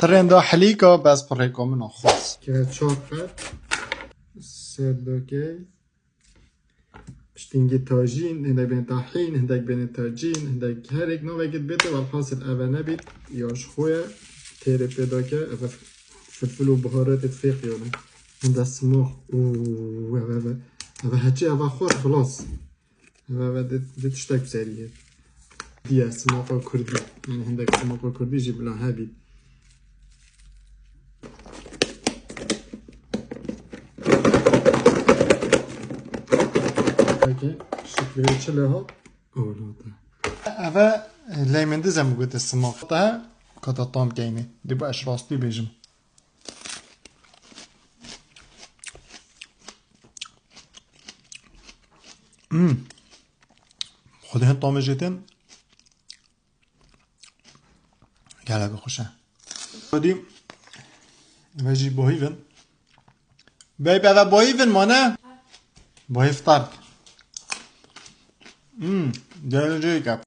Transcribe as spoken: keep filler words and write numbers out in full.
Renda helîka bes pirêka min a xwest. Keve çar qat. Serdokey. Piştîngî tajîn, hindek bên tahîn, hindek bêne tajîn, hindek herek navekit bête, welhasil eve nebît, ya ji xwe ye, têrê pê dake, eve filfil û biharetê fêqiyane. Hinde simox, û eve, eve, eve heçê eve xwe xilas. Eve, eve di, di tiştek serî ye. Diye simoqa kurdî, yani hindek simoqa kurdî jî bila hebît. Peki, şeklê çi lê hat? Ewlata. Eve lê min dizem gote simoq. Te kata tam keyne. Dê bu eş rastî bêjim. Hmm. Xwedê hin tamê jê tên. Gelek xweş e. Xwedî ve jî bohîvin. Bey, be ve bohîvin mane. Bohîv tark. Hmm. Geleceğe gel.